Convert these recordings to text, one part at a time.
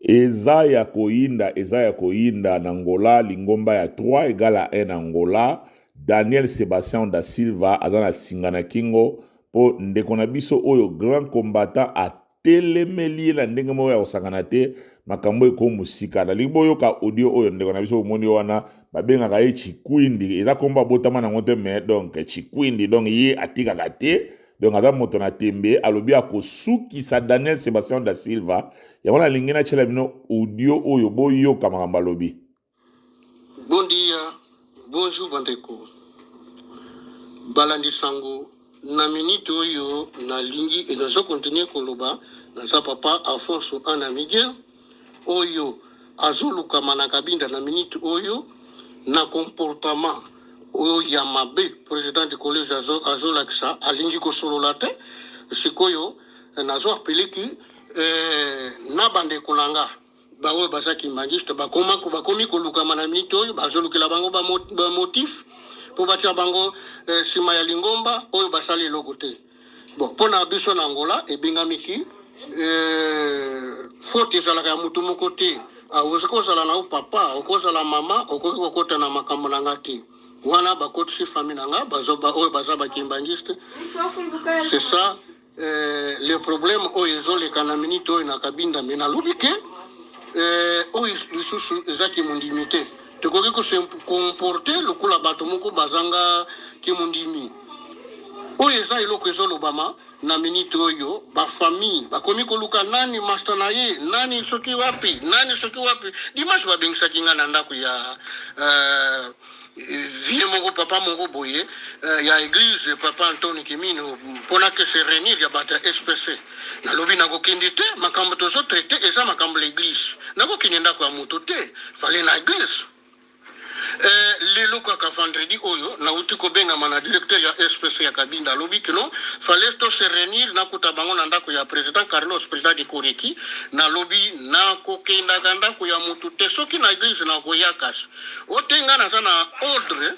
Eza ya koyinda eza ya koyinda na Angola lingomba ya 3 egal à 1 na Angola Daniel Sebastião da Silva aza na singa na kingo po ndeko na biso oyo grand combattant atelemeli ye na ndenge moko ya kosakana te makambo eko mosika nalingi boyoka audio oyo ndeko na biso bomoni wana babengaka ye Chikwindi eza kombo abotama nango te mais donc Chikwindi donc ye atikaka te donc aza moto na tembe alobi akosukisa Daniel Sebastien da Silva yango nalingi natyela bino audio oyo boyoka makambo alobi. Bon dia, bonjour bandeko balandi sango na minute oyo nalingi e nazo continuer koloba naza papa Alfonso Ana Miguel oyo azolukama na Kabinda na minute oyo na comportement oyo ya mabe president du collège azolakisa alingi kosolola te sikoyo nazo apeleki eh, na bandeko na nga baoyo baza kimbangiste bakoma bakomi kolukama na minute oyo bazolukela bango bamotif mpo batia bango eh, nsima ya lingomba oyo basali eloko te Bon, mpo na biso na Angola ebengami ki eh, faute ezalaka ya motu moko te. Ah, okoki kozala na yo papa, okozala mama, okoki kokota na makambo na nga te. Wana bakotisi famille na nga bazo ba, oyo baza ba kimbanguiste. C'est ça eh, le problème oyo ezoleka na minute oyo na Kabinda, mais nalobi ke eh, oyo lisusu eza kimondimi te. Tokoki ko se comporter lokola bato moko bazanga kimondimi. Oyo eza eloko ezolobama na minute oyo, ba famille bakomi koluka nani masta na ye, nani soki wapi, nani soki wapi. Dimanche babengisaki nga na ndako ya euh, vieux moko papa moko boye euh, ya eglise papa Antoni Kimino mpona ke se réunir ya bato ya SPC. Nalobi nakokende te, makambo tozo traite eza makambo ya eglise, nakokende ndako ya moto te, fale na eglise. Eh, lelo kaka vendredi oyo nauti kobengama na directeur ya SPC ya Kabinda, alobi que non fallait to se réunir, nakuta bango na ndako ya président Carlos, président de Koreki. Nalobi nakokendaka ndako ya motu te, soki na eglise nakoya kasi ote nga naza na ordre,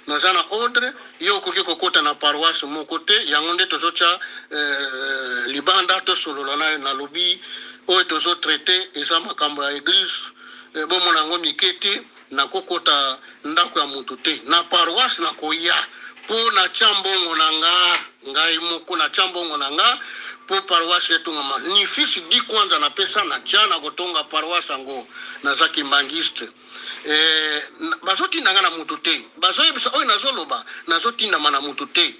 naza na ordre yo okoki kokota na paroisse moko te, yango nde tozotya eh, libanda tosolola nayo. Nalobi oyo tozotraite eza makambo ya eglise, eh, bomona yango mike te, nakokota ndako ya motu te, na paroisse nakoya mpo natya mbongo na nga ngai moko, natya mbongo na nga mpo paroisse etongama. Ni fils di kwanza napesa natya na kotonga paroisse yango, naza kimbangiste. Eh, bazotinda nga na motu te, bazoyebisa oyo nazoloba, nazotindama na motu te.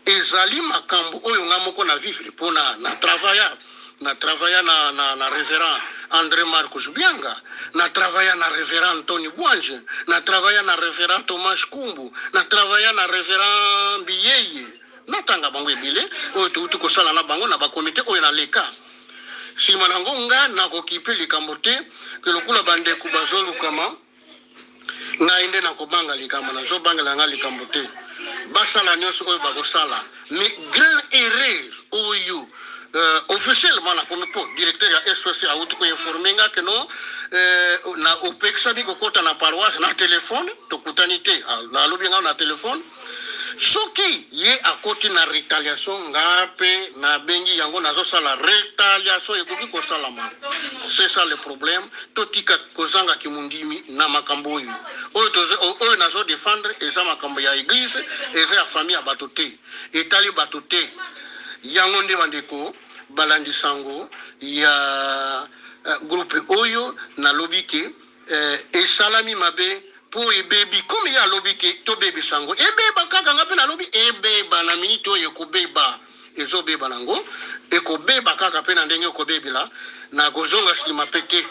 Ezali makambo oyo nga moko na vivre mpo na na travailla na travailla na, na, na révérend André Marcos Bianga, na travailla na révérend Anthony Bwange, na travailla na révérend Thomas Kumbu, na travailla na révérend Biyeye, natanga bango ebele oyo touti kosala na bango na bakomite oyo naleka. Nsima na yango nga nakokipe likambo te ke lokola bandeko bazolukama ngai nde nakobanga likambo, nazobangela nga likambo te, basala nyonso oyo bakosala. Mais grand erreur oyo euh, officiellement nakomi mpo directeur ya SPC awuti koinforme nga ke non euh, na opekisami kokota na paroisse na telefone, tokutani te, alobi nga na telefone. Soki ye akoti na retaliation nga pe nabengi yango nazosala retaliation ekoki kosalama c'est ça le problème totika kozanga kimundimi na makambo oyo oyo tozo oyo nazo defendre eza makambo ya eglise eza ya famille ya bato te etali bato te yango nde bandeko balandi sango ya eh, groupe oyo nalobi ke eh, esalami mabe Po ebebi comme ye alobi ke tobebisa yango ebeba kaka nga pe nalobi ebeba na minute oyo ekobeba ezobeba nango ekobeba kaka pe na ndenge ekobebela nakozonga sima pe te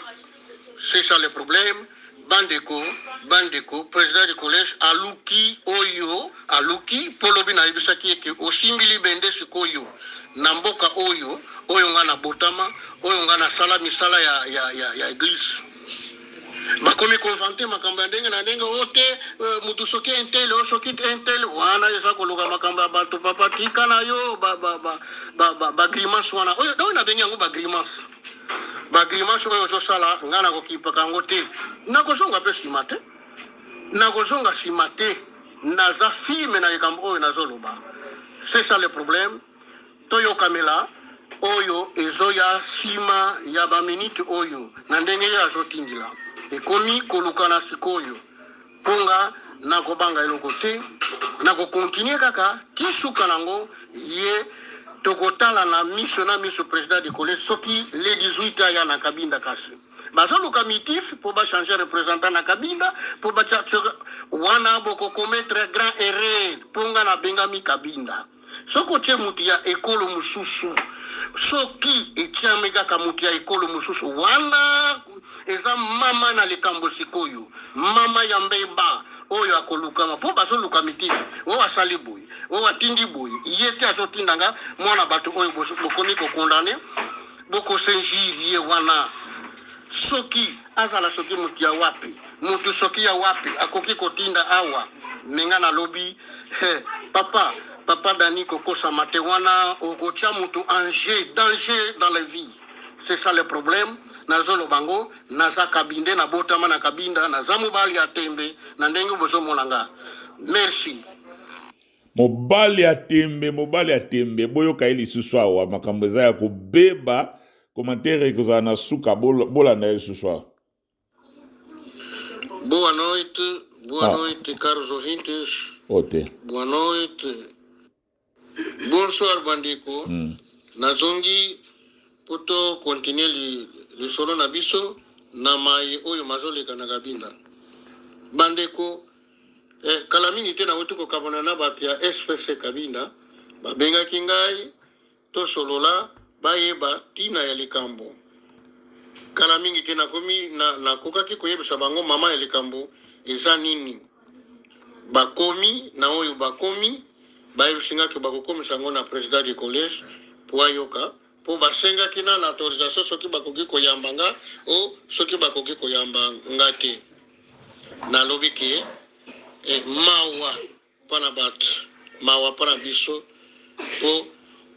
c'est ça le problème bandeko bandeko président du collège aluki oyo aluki po lobi nayebisaki ye ke osimbi libende sikoyo na mboka oyo oyo nga nabotama oyo nga nasala misala ya, ya, ya, ya eglise Bakomi ko inventer makambo ya ndenge na ndenge o te euh, mutu soki intel o soki intel wana eza koluka makambo ya bato papa tika na yo ba ba ba ba, ba, ba grimace wana oyo oyo nabengi yango ba grimace ba grimace oyo ozosala ngai nakokipaka yango te nakozonga mpe nsima te nakozonga nsima te naza filme na likambo oyo nazoloba c'est ça le problème toyokamela. Oyo ezoya sima ya ba minute oyo na ndenge ye azotindila ekomi kolukana sikoyo po nga nakobanga eloko te nako continuer kaka ti suka nango ye tokotala na miso na miso president de college soki le 18 aya na kabinda kasi bazoluka mitif po ba changer representant na kabinda po batia wana boko commettre grand erreur po nga nabengami kabinda. Soki otie moto ya ekolo mosusu, soki etiami kaka moto ya ekolo mosusu, wana eza mama na likambo sikoyo, mama ya mbeba oyo akolukama mpo bazoluka mitisi oyo asali boye, oyo atindi boye, ye te azotinda nga mwana bato oyo bokomi kokondane, bokosenjirie wana soki azala soki moto ya wapi, moto soki ya wapi akoki kotinda awa me nga nalobi he papa papa Dani kokosama te wana okotia moto en jeu danger dans la vie c'est ça le problème nazoloba ngo naza kabinde nabotama na kabinda naza mobali ya tembe na ndenge bozomona nga merci. Mobali ya tembe, mobali ya tembe, boyoka ye lisusu awa, makambo eza ya kobeba, commentaire ekozala na suka, bolanda ye lisusu awa. Boa noite, boa ah. noite, caros ouvintes. Ote. Boa noite. Bonsoir bandeko. Nazongi po to continuer li, lisolo na biso na maye oyo mazoleka na Kabinda. Bandeko, eh, kala mingi te nawuti kokabwana na bato ya SPC Kabinda, babengaki ngai tosolola bayeba tina ya likambo. Kala mingi te nakomi na, nakokaki koyebisa bango mama ya likambo eza nini. Bakomi na oyo bakomi, bayebisi nga ke bakokomisa yango na president du collège po ayoka, po basengaki na na autorisation soki bakoki koyamba nga o soki bakoki koyamba nga te. Nalobi ke eh, mawa mpo na bato, mawa mpo na biso, mpo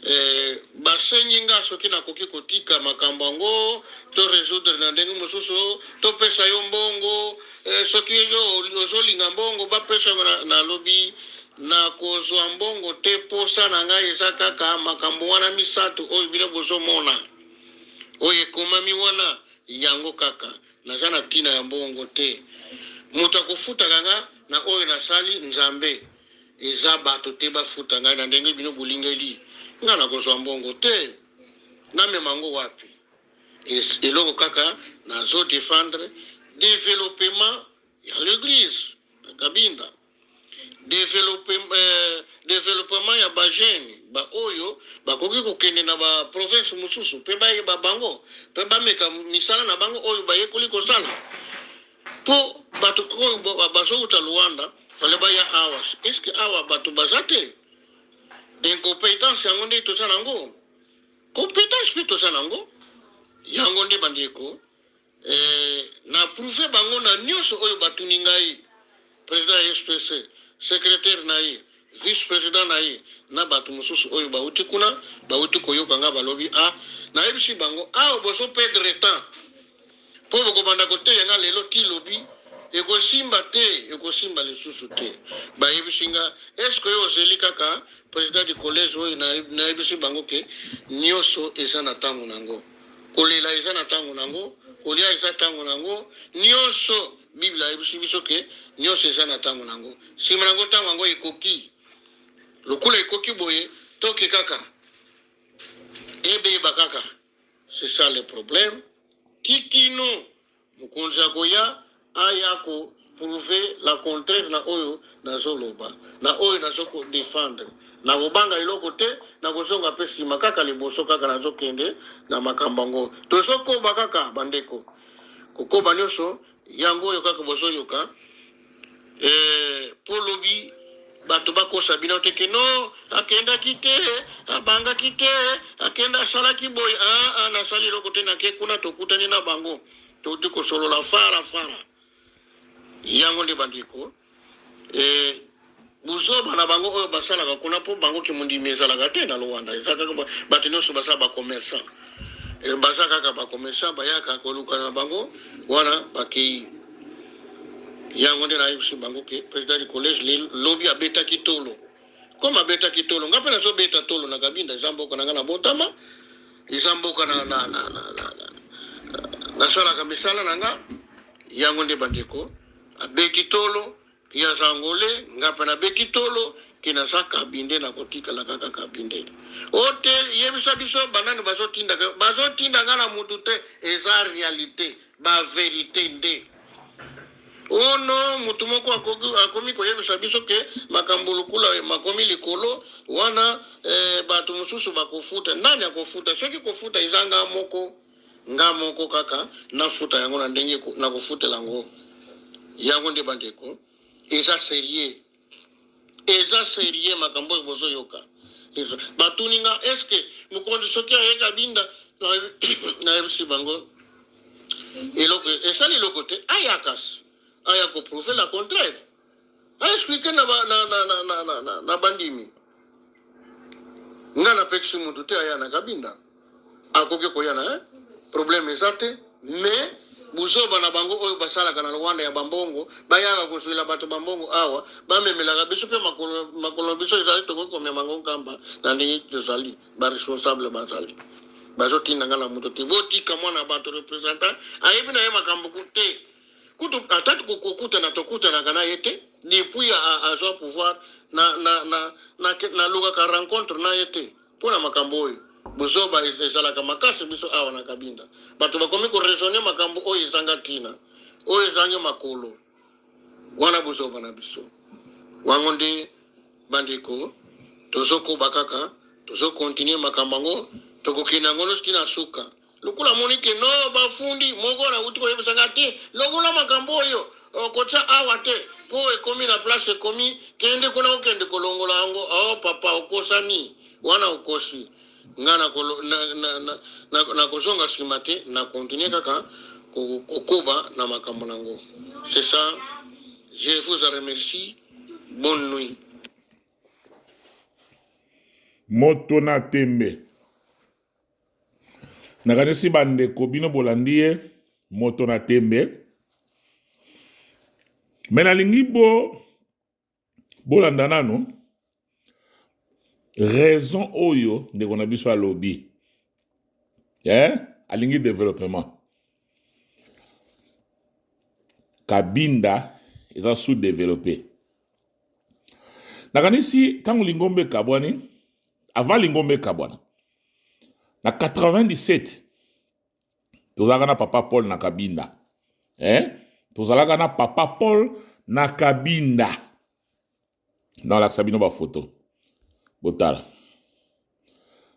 eh, basengi nga soki nakoki kotika makambo yango to résoudre na ndenge mosusu, topesa yo mbongo eh, soki yo ozolinga mbongo bapesa yo. Nalobi nakozwa mbongo te, posa na ngai eza kaka makambo wana misato oyo bino bozomona oyo ekomami wana, yango kaka. Naza na ntina ya mbongo te, moto akofutaka nga na oyo nasali Nzambe, eza bato te bafuta ngai na ndenge bino bolingeli nga. Nakozwa mbongo te, namema yango wapi? Eloko kaka nazo défendre, développement ya l'église na Kabinda, développement ya bajeunes baoyo bakoki kokende na baprovince mosusu mpe bayeba bango mpe bameka misala na bango oyo bayekoli kosala, mpo bato oyo bazowuta Luanda fale baya awa. Est-ce awa bato baza te? Incompétence yango nde toza nango, compétence mpe toza nango. Yango nde bandeko na prouve bango na nyonso oyo batuni ngai, président ya SPC, secrétaire na ye, vice président na ye na bato mosusu oyo bauti kuna, bauti koyoka nga balobi a nayebisi bango awa bozoperdre temps mpo bokobanda koteya nga lelo ti lobi, ekosimba te, ekosimba lisusu te. Bayebisi nga est-ce oyo ozeli kaka président du collège oyo? Nayebisi bango ke nyonso eza na ntango nango, kolela eza na ntango nango, kolia eza ntango nango, nyonso. Bible ayebisi biso ke nyonso eza na ntango nango, nsima nango ntango yango ekoki. Lokola ekoki boye, toke kaka ebeba kaka, c'est ça le problème. Kikino mokonzi akoya aya ko prouver la contraire na oyo nazoloba, na oyo nazokodefendre. Nakobanga eloko te, nakozonga mpe nsima kaka liboso kaka nazokende na makambo yango. Tozokoba kaka bandeko, kokoba nyonso yango oyo kaka bozoyoka mpo lobi bato bakosa bino te ke no akendaki te, abangaki te, akenda asalaki boye. Aa, nasali eloko te, nake kuna, tokutani na bango, touti kosolola fara fara. Yango nde bandeko buzoba na bango oyo basalaka kuna, mpo bango kimondimi ezalaka te na Luanda. Eza kaka bato nyonso baza bacommerçant, baza kaka bacommerçant, bayaka koluka na bango wana bakei. Yango nde nayebisi bango ke président du collège lobi abetaki tolo. Comme abetaki tolo, nga mpe nazobeta tolo na Kabinda, eza mboka na nga na botama. Eza mboka na, na, na, na, na, na, nasalaka misala na nga. Yango nde bandeko, abeti tolo ke aza Angolais, nga mpe nabeti tolo ke naza Kabinde, nakotikala kaka Kabinde. O te, yebisa biso banani bazotindaka yo. Bazotinda nga na mutu te, eza realite, ba verite nde. Oh non, mutu moko akoki akomi koyebisa biso ke makambo lokola makomi likolo wana eh, bato mosusu bakofuta. Nani akofuta? Soki kofuta eza nga moko, nga moko kaka nafuta yango na ndenge nakofutela yango. Yango nde bandeko, eza serieux. Eza serieux makambo oyo bozoyoka. Batuni nga est-ce que mokonzi soki aye Kabinda, nayebisi bango eloko esali eloko te, aya kasi aya ko prouver la contraire, a expliquer na, ba, na, na, na, na, na, na, na bandimi. Nga napekisi mutu te aya na Kabinda, akoki koya na eh? Problème eza te, mais buzoba na bango oyo basalaka na Rwanda ya bambongo, bayaka kozwela bato bambongo awa, bamemelaka biso mpe makolo, makolo biso ezali tokoki komema yango nkamba na ndenge tozali ba responsable bazali bazotinda nga na moto te. Botika mwana bato représentant ayebi na ye makambo te, kutu ata kokutana tokutanaka na ye te depuis azwa pouvoir, nalukaka rencontre na ye te mpo na makambo oyo. Buzoba ezalaka makasi biso awa na Kabinda, bato bakomi koraisonne makambo oyo ezanga ntina, oyo ezangi makolo. Wana buzoba na biso. Wango nde bandeko, tozokoba kaka, tozokontinue makambo yango, tokokende yango nyonso tina suka. Lokola amoni ke no bafundi moko nauti koyebisa nga te, longola makambo oyo okotya awa te mpo ekomi na place ekomi, kende kuna okende kolongola yango. Oh papa, okosami wana, okosi. Nga nakozonga nsima te, na continue kaka kokoba na makambo nango. C'est ça, je vous remercie, bonne nuit. Moto na tembe. Nakanisi bandeko bino bolandi ye moto na tembe. Me nalingi bo bolanda nanu raison oyo ndeko na biso alobi. Eh? Alingi développement. Kabinda eza sous-développé. Nakanisi ntango lingomba ekabwani, avant lingomba ekabwana, na 97 tozalaka na papa Paul na Kabinda. Eh? Tozalaka na papa Paul na Kabinda. Nalakisa bino ba photo. Botala.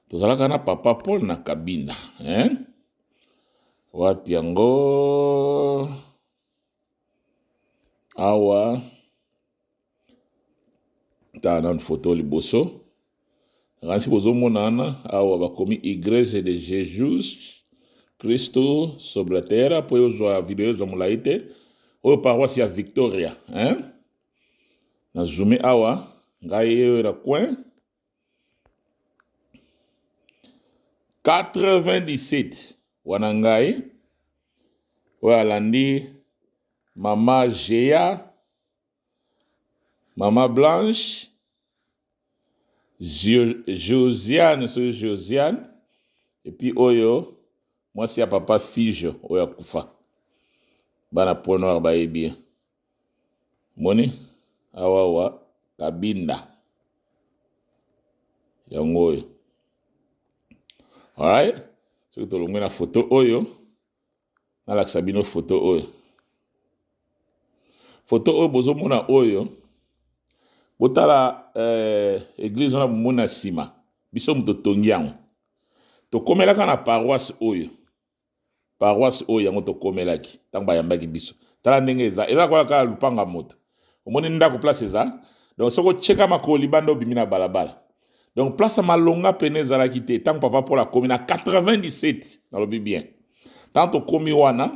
Tozalaka na papa Paul na Kabinda. Eh? Wapi yango? Awa. Tala nanu photo liboso. Nakanisi bozomona wana awa bakomi Igreja de Jesus Cristo sobre la terra, po ozwa video ezwa molai te. Oyo paroisse ya Victoria, hein? Na zoome awa ngai oyo na coin 97 wana ngai oyo alandi mama Gea, mama Blanche, Josiane, soki Josiane, et puis oyo mwasi ya papa Fijo oyo akufa, bana Point Noir bayebi ye. Moni awawa Kabinda yango oyo. Alright, soki tolongwe na photo oyo, nalakisa bino photo oyo. Photo oyo bozomona oyo, botala église wana bomoni na nsima, biso moto totongi yango. Tokomelaka na paroisse oyo. Paroisse oyo yango tokomelaki ntango bayambaki biso. Tala ndenge eza, eza lokola kaka lupanga moto. Omoni ndako place eza, donc soki otyeka makolo libanda obimi na balabala. Donc place ya malonga pene ezalaki te ntango papa Paul akomi na 97, nalobi bien. Ntango tokomi wana,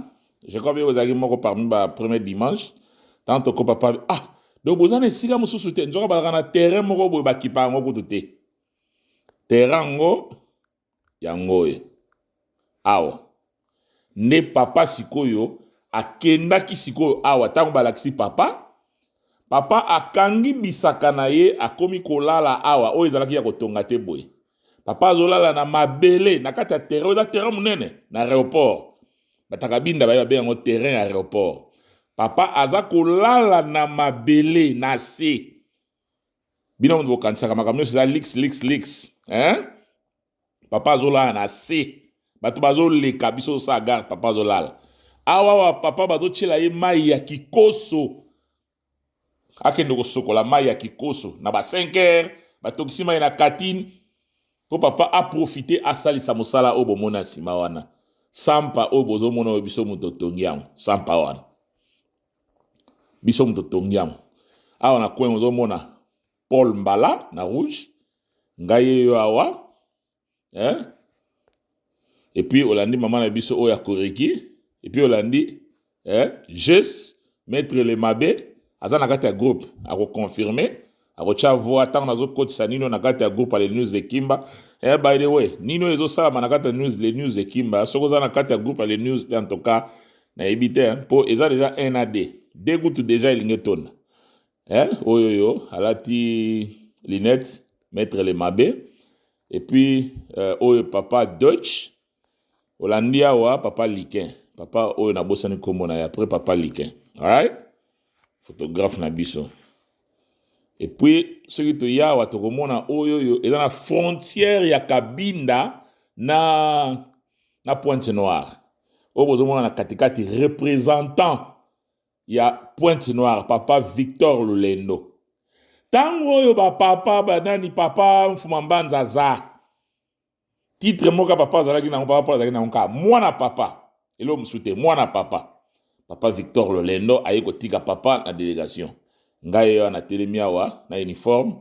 je crois bien ezalaki moko parmi ba premier dimanche, ntango tokomi papa, ah, donc boza na esika mosusu te, nzoka bazalaka na terrain moko boye bakipa yango kutu te. Terrain yango yango oyo awa nde papa sikoyo akendaki sikoyo awa ntango balakisi papa, papa akangi bisaka na ye akomi kolala awa, oyo ezalaki ya kotonga te boye. Papa azolala na mabele na kati ya terrain, eza terrain monene na aéroport. Batakabinda baye babenga yango terrain ya aéroport. Papa aza kolala na mabele na se. Bino moto bokanisaka makambo nyonso eza lix lix lix, hein? Papa azolala na se, bato bazoleka, biso tosala garde, papa azolala awa awa. Papa bazotiela ye mai ya kikoso, akende kosokola mai ya kikoso na ba 5 heures, batokisi mai na katine mpo papa aprofite asalisa mosala oyo bomona nsima wana. Sampa oyo bozomona oyo, biso moto totongi yango. Sampa wana, biso moto totongi yango. Awa na coin ozomona Paul Mbala na rouge, ngai yeyo awa, eh? Et puis olandi mama na biso oyo ya Koreki, et puis olandi, eh? Geste maître le mabe aza na kati ya groupe, akoconfirme, akotya voix ntango nazokotisa nino na kati ya groupe ya Les News de Kimba. Eh, by the way, nino ezosalama na kati ya news, Les News de Kimba. Soki oza na kati ya groupe ya Les News te, en tout cas nayebi te, mpo eza déjà 1 a 2 de kutu déjà elingi etonda. Eh, oyo yo alati lunette, maître le mabe, et puis oyo papa Deutsch. Olandi awa papa Likin, papa oyo nabosani nkombo na ye, après papa Likin, alright, photographe na biso. Et puis soki toya awa, tokomona oyo oyo eza na frontière ya Kabinda na Pointe Noire. Oyo bozomona na katikati, représentant ya Pointe Noire, papa Victor Lulendo. Ntango oyo bapapa banani, papa Mfuma Mbanza aza titre moko papa azalaki nango, papa azalaki nango kaka mwana papa, eloko mosusu te, mwana papa. Papa Victor Lolendo aye kotika papa na délégation. Ngai oyo natelemi awa na uniforme,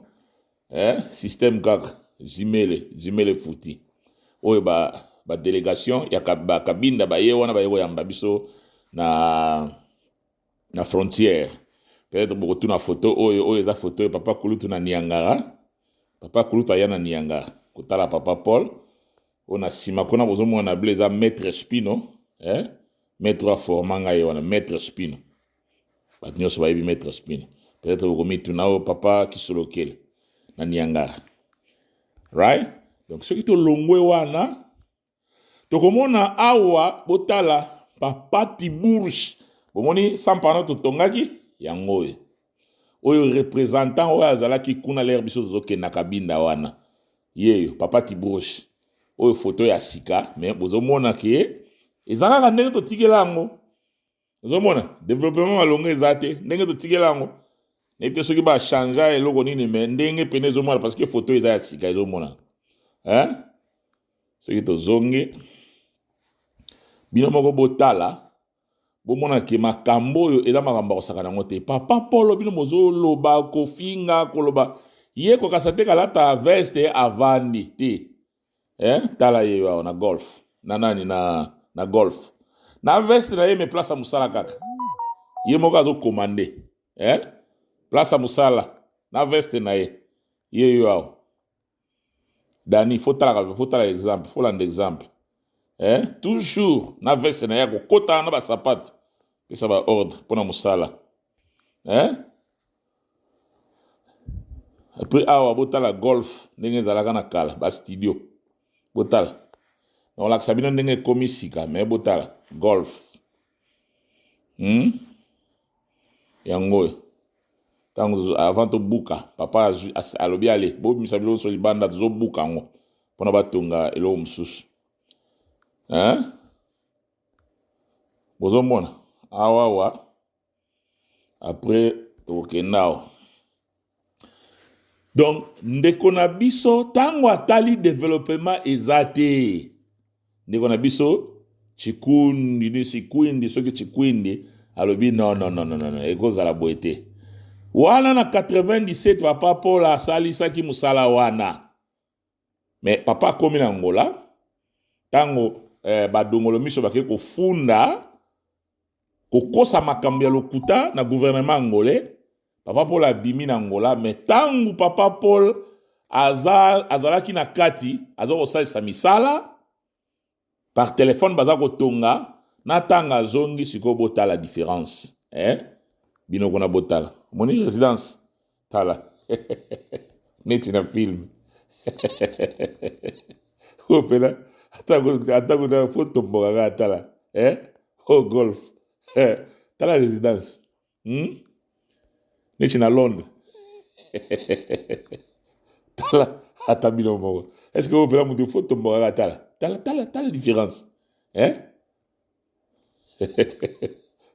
eh, système kaka zimele zimele futi. Oyo ba badélégation ya bakabinda baye wana, baye koyamba biso na frontière. Peut-être bokotuna photo oyo. Oyo eza photo oyo papa Kulutu na Niangara. Papa Kulutu aya na Niangara kotala papa Paul. Oyo na nsima kuna bozomona na bleu eza maître Spino, eh? Maître aforma ngai wana, maître Spino. Bato nyonso bayebi maître Spino. Peut-être bokomituna oyo papa Kisolokele na Niangara, right? Donc soki tolongwe wana, tokomona awa, botala papa Tibourge. Bomoni sampano totongaki yango oyo. Oyo représentant oyo azalaki kuna lere biso tozokenda Kabinda wana, yeyo papa Tibourge. Oyo foto ya sika, mais bozomona ke eza kaka ndenge totikela yango. Ozomona développement malongo eza te, ndenge totikela yango. Nayebi te soki bachange eloko nini, mais ndenge pene ezomona, parce que foto eza ya sika, ezomona, hein? Soki tozongi, bino moko botala, bomona ke makambo oyo eza makambo akosaka nango te. Papa Polo, bino bozoloba, kofinga, koloba ye kokasa te, kalata veste avandi te, eh? Tala ye awa na golf na nani na golf na veste na ye, mais place ya mosala kaka ye moko azokomande, eh? Place ya mosala na veste na ye, ye yo awa. Dani, faut talaka, faut tala exemple, faut landa exemple, eh? Toujours na veste na ye, akokota na basapato, pesa baordre mpona mosala, eh? Après awa botala golf ndenge ezalaka na kala, bastudio. Botala, nakolakisa bino ndenge ekomi sika, mais botala golf, Yango oyo ntango avant tobuka, papa alobi: "Ale, bobimisa biloko nyonso libanda, tozobuka yango mpona batonga eloko mosusu," hein? Bozomona awa awa. Après tokokende awa. Donc ndeko na biso, ntango atali développement eza te, ndeko na biso Chikundi, Sikwindi, soki Chikwindi, alobi: "Non, non, non, non, non, ekozala boye te." Wana na 97 papa Paul asalisaki mosala wana, mais papa akomi na Angola ntango badongolo miso bakei kofunda, kokosa makambo ya lokuta na gouvernement angolais. Papa Paul abimi na Angola, mais ntango papa Paul aza, azalaki na kati, aza kosalisa misala par téléphone, baza kotonga na ntango azongi sikoyo. Botala différence, eh? Bino kuna botala, omoni résidence, tala neti na film. Oyo mpena ata kuna fo tomboka kaka tala eh? O golf eh, tala résidence Neti na Londres. Tala ata bino moko. Est ce que oyo mpena moto fo tomboka kaka tala tala tala tala différence eh?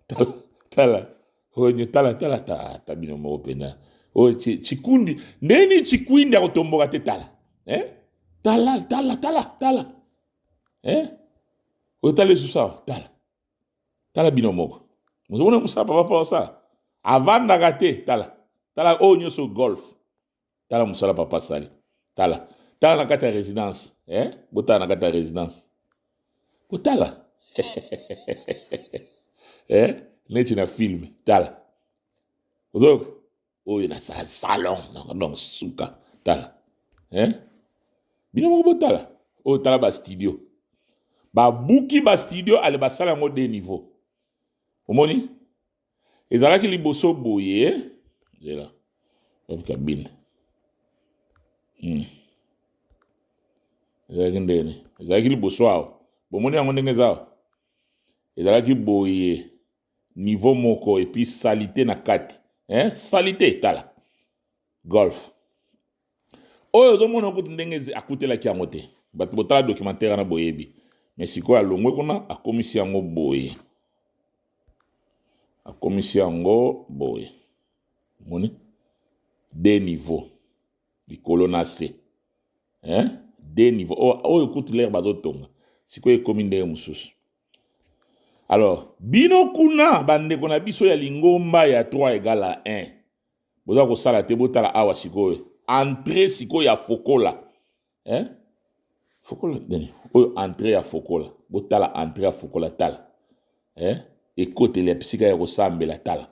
Tala tala oyo tala tala tala ata bino moko mpena oyo chikundi ndeni chikwindi akotomboka te tala eh? Tala tala tala tala eh? Oyo tala lisusu awa tala tala bino moko mozomona mosala papa mpo osala avandaka te tala tala oyo nyonso golf tala mosala papa asali tala tala na kati ya résidence eh? Botala na kati ya résidence botala eh? Neti na film tala ozoyoka oyo na salon donc suka tala eh? Bino moko botala oyo tala bastudio babuki bastudio ale basala yango de niveau omoni ezalaki liboso boye zela wapi kabine Ezalaki ndeni ezalaki liboso awa bomoni yango ndenge eza awa ezalaki boye niveau moko epuis salite na kati eh? Salite tala golf oyo ozomona kutu ndenge akutelaki yango te bato botala documentaire wana boyebi mais sikoyo alongwe kuna akomisi yango boye akomisi yango boye omoni de niveau likolo na se eh? De niveau oyo kutu lere bazotonga sikoyo ekomi ndenge mosusu. Alors bino kuna bandeko na biso ya lingomba ya 3 égale à 1 boza kosala te botala awa sikoyo entrée sikoyo ya fokola eh? Fokola nini oyo entrée ya fokola botala entrée ya fokola tala eh? Ekoteli ya bisika ya kosambela tala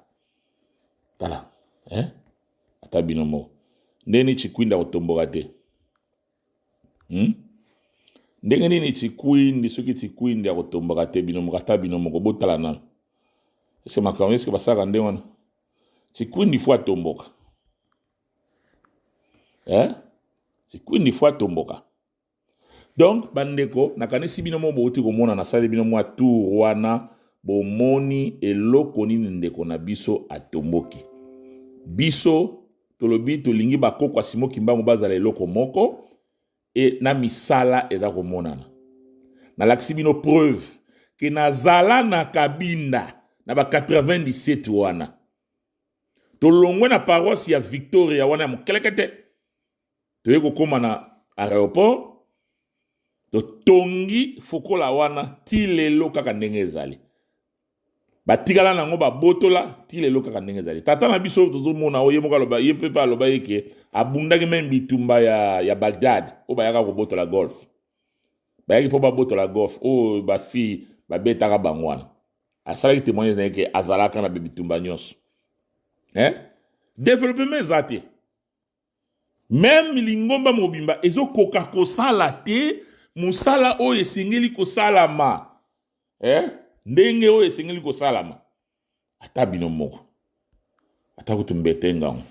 tala eh? Ata bino moko ndenge nini chikwinda kotomboka te Ndenge nini chikwindi soki chikwindi akotombaka te bino moko ata bino moko botala nano eske makambo eske basalaka ndenge wana chikwindi fo atomboka eh? Chikwindi fo atomboka. Donc bandeko nakanisi bino moko bouti komona nasali bino mwa tour wana bomoni eloko nini ndeko na biso atomboki. Biso tolobi tolingi bakoko ya Simon Kimbangu bazala eloko moko e na misala eza komonana. Nalakisi bino preuve ke nazala na Kabinda na ba 97 wana tolongwe na paroisse ya Victoria wana ya mokelekete toye kokóma na aéroport totongi fokola wana ti lelo kaka ndenge ezali batikala nango babotola ti lelo kaka ndenge ezali. Tata na biso tozomona oyo ye moko aloba ye mpe aloba ye ke abundaki meme bitumba ya Bagdad oyo bayaka kobotola golf bayaki mpo babotola golf oyo bafille babetaka bango wana asalaki témoignage na ye ke azalaka na bitumba nyonso eh? Développement eza te meme lingomba mobimba ezokoka kosala te mosala oyo esengeli kosalama eh? Ndenge oyo esengeli kosalama ata bino moko ata kutu mbete ngango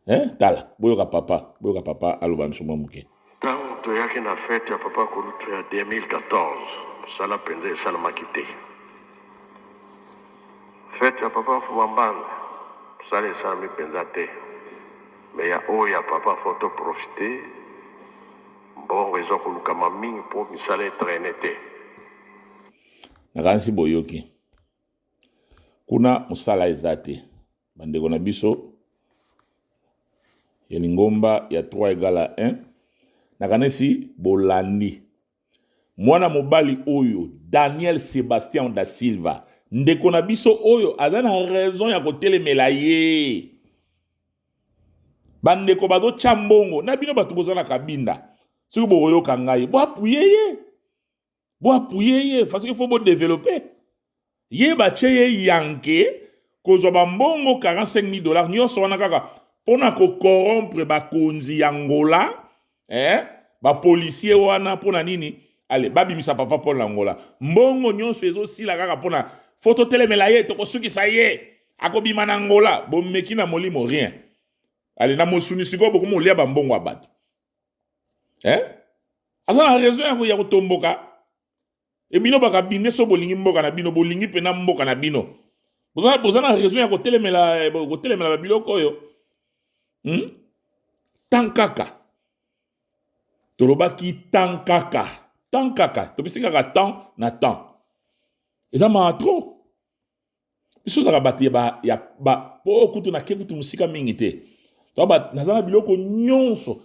eh? Tala boyoka papa boyoka papa aloba biso mwa moke. Ntango toyaki na fete ya papa kulutu ya 2014 mosala mpenza esalamaki te. Fete ya papa Mfuma Mbanza mosala esalami mpenza te me ya oyo ya papa fo toprofite mbongo eza kolukama mingi mpo misala etraine te. Nakanisi boyoki kuna mosala eza te bandeko na biso ya lingomba ya 3 égale à 1 nakanisi bolandi mwana mobali oyo Daniel Sebastian da Silva ndeko na biso oyo aza na raison ya kotelemela ye. Bandeko bazotya mbongo na bino bato boza na Kabinda soki bokoyoka ngai boapuye ye boapuye ye parce que faut bodevelope ye batie ye yanke kozwa bambongo 45 000 $ nyonso wana kaka mpona kokorompre bakonzi ya Angola eh? Bapolisier wana mpona nini ale babimisa papa Paul na Angola mbongo nyonso ezosila kaka mpona fo totelemela ye tokosukisa ye akobima na Angola bomeki na molimo rien ale na mosuni sikoyo bokomi kolia bambongo ya bato. Eh? Aza na raison ya kotomboka. E bino bakabine so bolingi mboka na bino, bolingi pena mboka na bino. Boza, boza na raison ya kotelemela, eh, kotelemela ba biloko oyo. Tant kaka. Tolobaki tant kaka. Tant kaka. Topesi kaka temps na temps. Eza mawa trop. Biso tozalaka bato ya ba, ya ba, po kutu na ke kutu mosika mingi te. To ba, naza na biloko nyonso.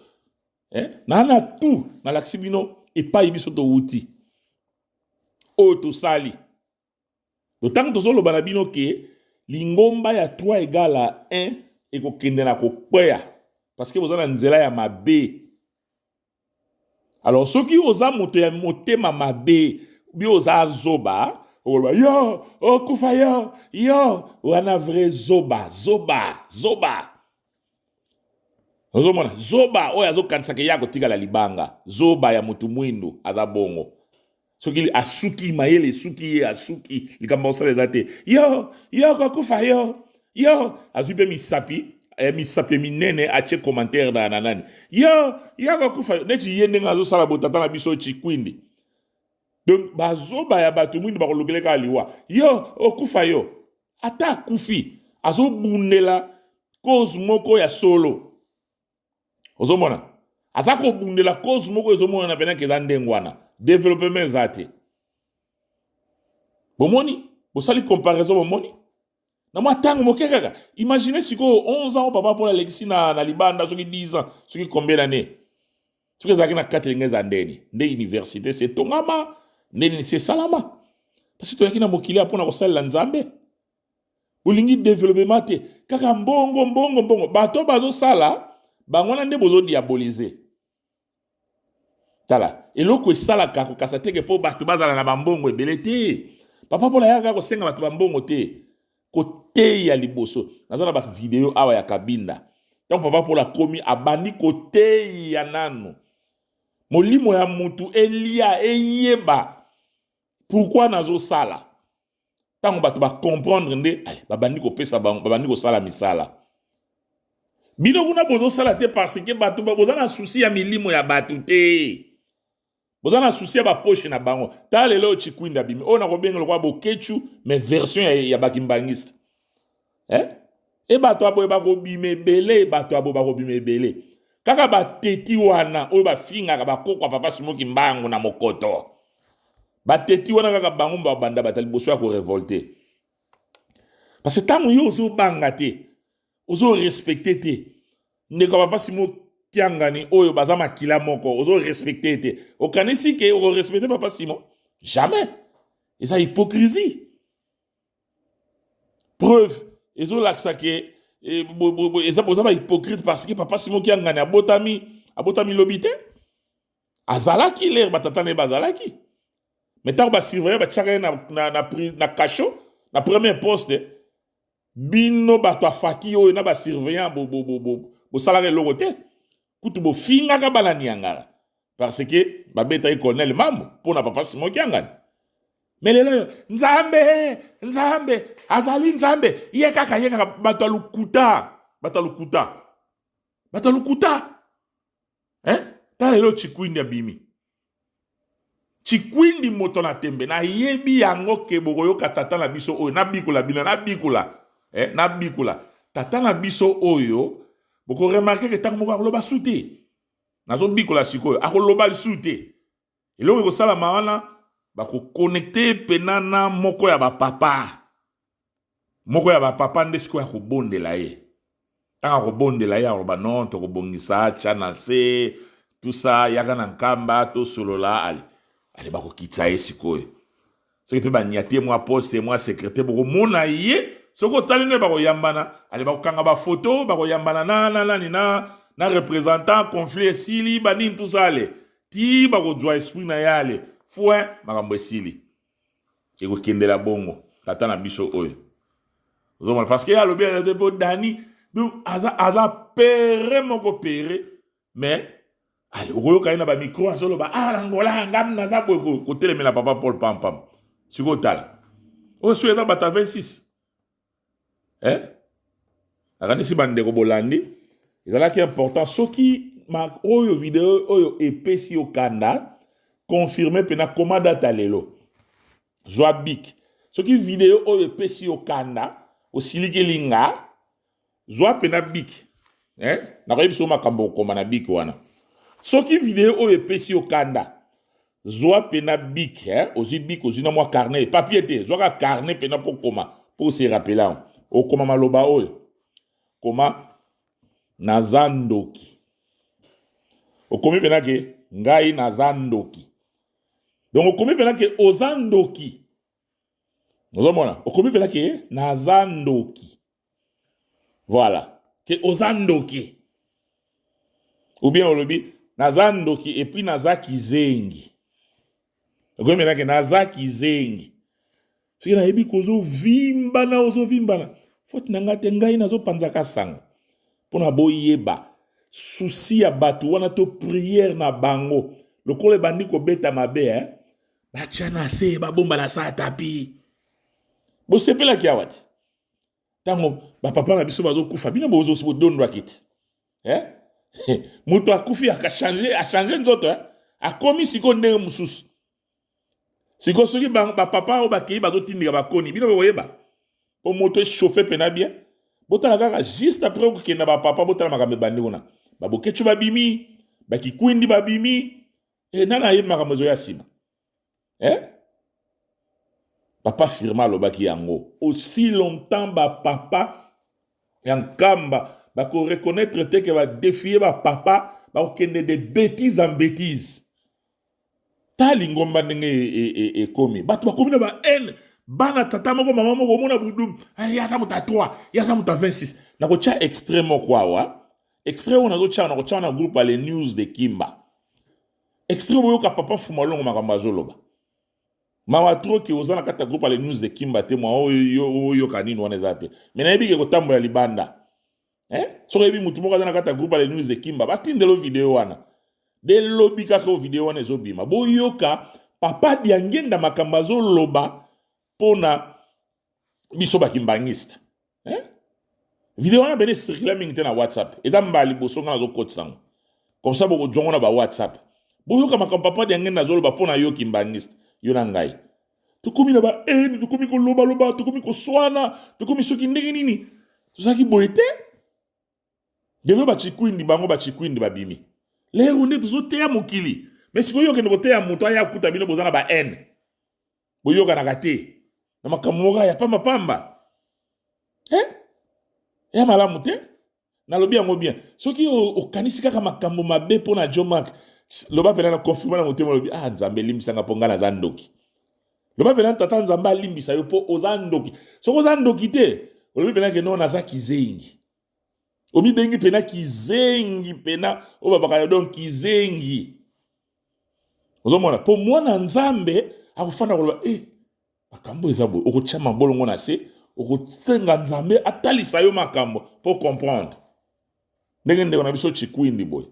Eh? Na na tout, nalakisi bino epai biso towuti. Oyo tosali. Ntango tozoloba na bino ke lingomba ya 3 égale à 1 ekokende na kokweya parce que boza na nzela ya mabe. Alors soki oza moto ya motema mabe bi oza zoba, okoloba yo okufa yo yo wana vrai zoba zoba zoba. Ozomona zoba oyo azokanisaka ye akotikala libanga, zoba ya motu mwindu aza bongo. Soki asuki mayele esuki ye asuki likambo akosala eza te. Yo yo kokufa yo yo azwi mpe misapi misapi minene atie commentaire na nani yo yo kokufa yo neti ye ndenge azosala botata na biso Tshikwindi. Donc bazoba ya bato mwindu bakolukele kaka liwa. Yo okufa yo ata akufi azobundela cause moko ya solo. Ozomona aza kobundela cause moko ezomonana pena ke eza ndenge wana developement eza te. Bomoni bosali comparaison, bomoni na mwa ntango moke kaka. Imagine sikoyo 11 ans oyo papa Paul alekisi na libanda, soki 10 ans, soki combien d'années, soki ezalaki na kati elingi eza ndeni nde université se etongama nde nini se esalama, parce que toyaki na mokili ya mpona kosalela Nzambe. Bolingi developement te, kaka mbongo mbongo mbongo. Bato bazosala bango wana nde bozodiabolize. Tala eloko esalaka kokasa teke mpo bato bazala na bambongo ebele te. Papa Paul ayaka kosenga bato bambongo te, koteya liboso. Naza na ba video awa ya Kabinda. Ntango papa Paul akomi abandi koteya nanu molimo ya mutu elia eyeba pourquoi nazosala. Ntango bato ba comprendre nde allez, babandi kopesa bango, babandi kosala misala. Bino kuna bozosala te parce que bato boza na souci ya milimo ya bato te, boza na souci ya ba poche na bango. Tala lelo Tshikwindi abimi oyo nakobenga lokola Boketshu mais version ya bakimbangiste. Eh? E bato ya boye bakobima ebele, bato ya boye bakobima ebele. Kaka bateti wana oyo bafingaka bakokwa papa Simon Kimbangu na mokoto. Bateti wana kaka bango babanda bata liboso ya korevolte. Parce que ntango yo ozobanga te, ozo respecte te ndeko ya papa Simon Kiangani oyo baza makila moko, ozo respecte te, okanisi ke oko respecte papa Simon? Jamais. Eza hypocrisie. Preuve ezolakisa ke eza boza ba hypocrite parce que papa Simon Kiangani abotami lobi te. Azalaki lere batata na ye bazalaki. Mais ntango ba surveillant batiaka ye na cachot, na premier poste, bino bato afaki oyo na ba surveillant bosalaka eloko te. Kutu bofingaka bana Niangara parce que babetaki colonel Mambo mpo na papa Simon Kiangani. Mais lelo oyo Nzambe, Nzambe azali Nzambe, ye kaka, ye kaka, bato ya lokuta, bato ya lokuta, bato ya lokuta. Hein? Tala lelo Tshikwindi abimi. Tshikwindi moto na tembe, nayebi yango ke bokoyoka tata na biso oyo, nabikula bino, nabikula. Nabikula. Tata na biso oyo, boko remarquer ke tango moko akoloba su te. Nazobikola sikoyo, akoloba lisu te. Eloko ekosalama wana, bakokonekte pena na moko ya bapapa. Moko ya bapapa nde sikoyo akobondela ye. Ntango akobondela ye, akoloba non, tokobongisa, tya na se, tout ça, yaka na nkamba, tosolola, ale. Ale bakokitisa ye sikoyo. Soki mpe banyati ye mwa poste, mwa secrétaire, bokomona ye, soki otali nde bakoyambana, ale bakokanga ba photo, bakoyambana na, na, nani, na, na représentant, conflit esili, ba nini, tout ça, ale. Ti bakozwa esprit na ye, ale. Fouin, makambo esili. Ekokendela bongo, tata na biso oyo. Ozomona, parce que ye alobi aza te po Dani, donc aza pere moko pere, mais allez, okoyoka ye na ba micro azoloba, ah, na Angola, ngam naza boye kotelemela papa Paul pam pam. Sikoyo tala. Oyo soki eza bato ya 26. Eh? Nakanisi bandeko bolandi, ezalaki important soki ma, oyo video oyo epesi yo kanda, confirme pena koma data lelo. Zwa bic. Soki video oyo epesi yo kanda, osilikeli nga, zwa pena bic. Eh? Nakoyebisa yo makambo okoma na bic wana. Soki video oyo epesi yo kanda, zwa pena bic, eh? Ozwi bic, ozwi na mwa carnet, papier te, zwaka carnet pena po koma, po se rappeler yango. Okoma maloba oyo. Koma naza ndoki. Okomi pena ke ngai naza ndoki. Donc okomi pena ke oza ndoki. Ozomona, okomi pena ke naza ndoki. Voilà, ke oza ndoki. Ou bien olobi naza ndoki et puis naza kizengi. Okomi pena ke naza kizengi. Soki nayebi kozovimbana, ozovimbana. Faute na ngai te, ngai nazopanzaka sango. Pona boyeba souci ya bato wana to prière na bango lokola ebandi kobeta mabe eh? Batia na se, babomba na sa tapi. Bosepelaki awa ti ntango bapapa na biso bazokufa, bino bozodondwaki ti eh? Moto akufi akachange, achange nzoto eh? Akomi sikoyo ndenge mosusu. Sikoyo soki bapapa oyo bakei bazotindika bakoni, bino bokoyeba po moto echauffe pena bien. Botala kaka juste après okokenda bapapa, botala makambo ebandi kuna, babokecu babimi, bakikwindi babimi, e nani ayebi makambo ezoya nsima eh? Papa Firma alobaki yango aussi longtemps bapapa ya Nkamba bako reconnaître te ke ba défier ba papa, bakokende de bêtise en bêtise. Ta lingomba ndenge ekomi, bato bakomi na ba haine, bana tata moko mama moko, omona budu ye aza moto ya 3, ye aza moto ya 26. Nakotya extrait moko awa, extrait oyo nazotya, nakotya na groupe ya Les News de Kimba. Extrait boyoka papa Fumalongo makambo azoloba. Mawa trop ke oza na kati ya groupe ya Les News de Kimba te, mwa oyo oyoka nini wana eza te, mais nayebi ke kotambola libanda eh? Soki oyebi motu moko aza na kati ya groupe ya Les News de Kimba, batindelo video wana de lobi kaka oyo video wana ezobima, boyoka papa Diangenda makambo azoloba mpona biso bakimbangiste eh? Video wana bene circula mingi te na WhatsApp, eza mbala liboso nga nazokotisa yango comme ça bokozwa ngo na ba WhatsApp. Boyoka makambo papa Diangenda azoloba mpona yo kimbangiste, yo na ngai tokomi na ba haine, tokomi kolobaloba, tokomi koswana, tokomi soki ndenge nini, tozalaki boye te. Lelo bachikwindi bango bachikwindi babimi lero nde tozoteya mokili, mais sikoyo okende koteya moto aya kuta bino boza na ba haine, boyokanaka te na makambo moko ya pamba pamba eh? Ya malamu te. Nalobi yango bien, soki okanisi kaka makambo mabe mpo na Joe Mark, loba mpena na confirme na motema, olobi ah Nzambe elimbisanga mpo ngai naza ndoki. Loba mpena tata Nzambe alimbisa yo mpo oza ndoki. Soki oza ndoki te, olobi mpena ke no naza kizengi, omibengi mpena kizengi mpena oyo babaka yo donc kizengi. Ozomona mpo mwana Nzambe akofanda koloba eh, makambo eza boye, okotya mabolongo na se, okosenga Nzambe atalisa yo makambo mpo comprendre ndenge ndeko na biso Chikwindi boye.